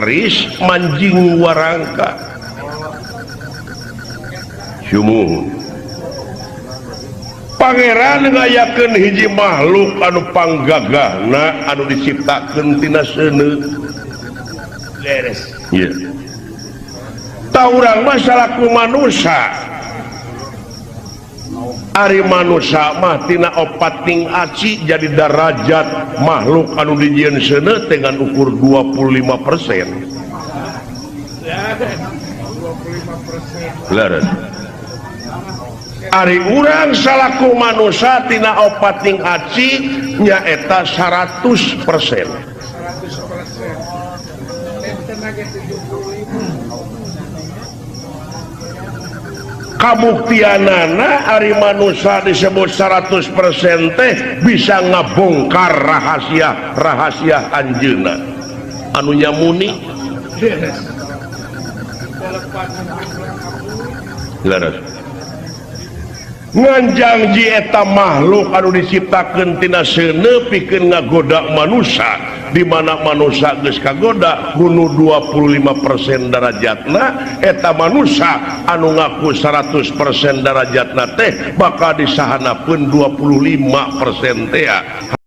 Keris manjing warangka. Sumuhun. Pangeran ngayakeun hiji makhluk anu panggagahna anu diciptakeun tina seuneu. Leres. Ieu. Tah, urang mah salaku manusia. Ari manusia mah tina opat ting aci, jadi darajat makhluk anu dijieun seuneu dengan ukur 25%. 25%. Leres. Ari urang salaku manusia tina opat ting aci nyaeta 100%. 100%. Enten lagi 75. Kabuktianana ari manusia disebut 100% teh bisa ngabongkar rahasia rahasia anjeunna anu nyamuni. Leres. Telepanan. Leres. Nganjang ji eta makhluk anu diciptakeun tina seuneu pikeun ngagoda manusia, di mana manusia geus kagoda kuno 25% darajatna, eta manusia anu ngaku 100% darajatna teh bakal disahanapeun 25% teh.